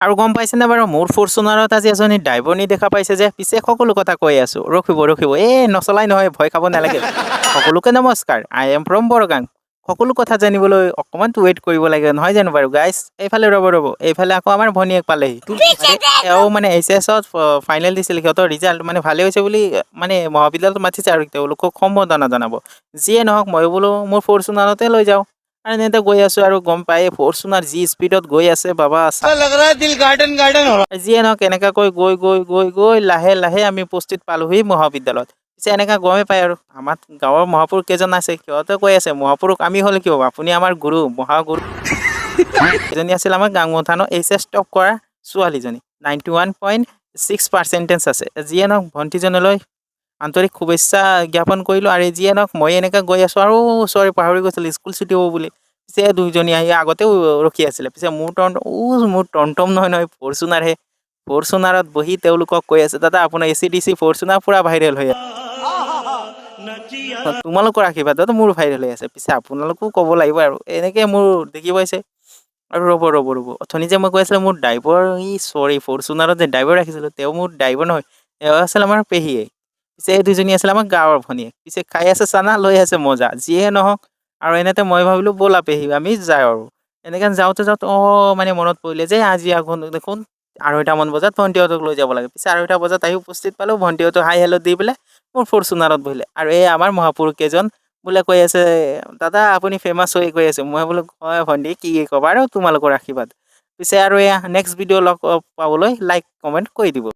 আৰু গম পাইছেনে বাৰু, মোৰ ফৰচুনাৰত আজি এজনী ড্ৰাইভাৰনী দেখা পাইছে যে। পিছে সকলো কথা কৈ আছোঁ, ৰখিব ৰখিব। এই নচলাই নহয়, ভয় খাব নালাগে। সকলোকে নমস্কাৰ, I am from Borgang। সকলো কথা জানিবলৈ অকণমান ৱেইট কৰিব লাগে, নহয় জানো বাৰু গাইছ? এইফালে ৰ'ব ৰ'ব, এইফালে আকৌ আমাৰ ভনীয়েক পালেহি। এওঁ মানে এইচএছত ফাইনেল দিছিল, সিহঁতৰ ৰিজাল্ট মানে ভালেই হৈছে বুলি মানে মহাবিদ্যালয়ত মাতিছে আৰু তেওঁলোকক সম্বৰ্ধনা জনাব। যিয়ে নহওক, মই বোলো মোৰ ফৰচুনাৰতে লৈ যাওঁ আৰু এনেতে গৈ আছোঁ আৰু গম পাই ফৰচুনাৰ যি স্পীডত গৈ আছে বাবা। लग रहा है दिल गार्डन गार्डन हो रहा। যিয়ে নহওক, এনেকুৱাকৈ গৈ গৈ গৈ গৈ লাহে লাহে আমি উপস্থিত পালোহি মহাবিদ্যালয়ত। পিছে এনেকুৱা গমেই পায় আৰু আমাৰ গাঁৱৰ মহাপুৰুষ কেইজন আছে, সিহঁতে কৈ আছে, "মহাপুৰুষ আমি হ'লে কি হ'ব, আপুনি আমাৰ গুৰু, মহাগুৰু।" এজনী আছিল আমাৰ গাংমথানৰ এইচএছ টপ কৰা ছোৱালীজনী, 91.6 পাৰ্চেণ্টেজ আছে। যিয়ে নহওক, ভণ্টিজনলৈ আন্তৰিক শুভেচ্ছা জ্ঞাপন কৰিলোঁ। আৰু যিয়ে নহওক, মই এনেকৈ গৈ আছোঁ আৰু চৰি, পাহৰি গৈছিলোঁ স্কুল ছুটি হ'ব বুলি। পিছে দুইজনী আহি আগতেও ৰখি আছিলে। পিছে মোৰ মোৰ টমটম নহয় নহয়, ফৰচুনাৰহে। ফৰচুনাৰত বহি তেওঁলোকক কৈ আছে, "দাদা, আপোনাৰ এচিডিচি ফৰচুনাৰ পূৰা ভাইৰেল হৈ আছে। তোমালোকৰ আশীৰ্বাদত মোৰ ভাইৰেল হৈ আছে। পিছে আপোনালোকো ক'ব লাগিব আৰু।" এনেকৈ মোৰ দেখি পাইছে। আৰু ৰ'ব ৰ'ব ৰ'ব, অথনি যে মই কৈ আছিলোঁ মোৰ ড্ৰাইভাৰ, ই চৰি, ফৰচুনাৰত যে ড্ৰাইভাৰ ৰাখিছিলোঁ, তেওঁ মোৰ ড্ৰাইভাৰ নহয়, তেওঁ আছিল আমাৰ পেহীয়ে। পিছে এই দুজনী আছিল আমাৰ গাঁৱৰ ভনীয়েক। পিছে খাই আছে চানা, লৈ আছে মজা। যিয়ে নহওক, আৰু এনেতে মই ভাবিলোঁ, ব'লা পেহী, আমি যাওঁ। আৰু এনেকৈ যাওঁতে যাওঁতে অঁ মানে মনত পৰিলে যে আজি আকৌ দেখোন 2:30মান বজাত ভণ্টিহঁতক লৈ যাব লাগে। পিছে 2:30 বজাত আহি উপস্থিত পালোঁ। ভণ্টিহঁতক হাই হেল্ল' দি পেলাই মোৰ ফৰচুনাৰত বহিলে। আৰু এই আমাৰ মহাপুৰুষ কেইজন বোলে কৈ আছে, "দাদা, আপুনি ফেমাছ হৈ গৈ আছে।" মই বোলো, "হয় ভণ্টি, কি ক'বা আৰু, তোমালোকৰ আশীৰ্বাদ।" পিছে আৰু এয়া নেক্সট ভিডিঅ' লগ পাবলৈ লাইক কমেণ্ট কৰি দিব।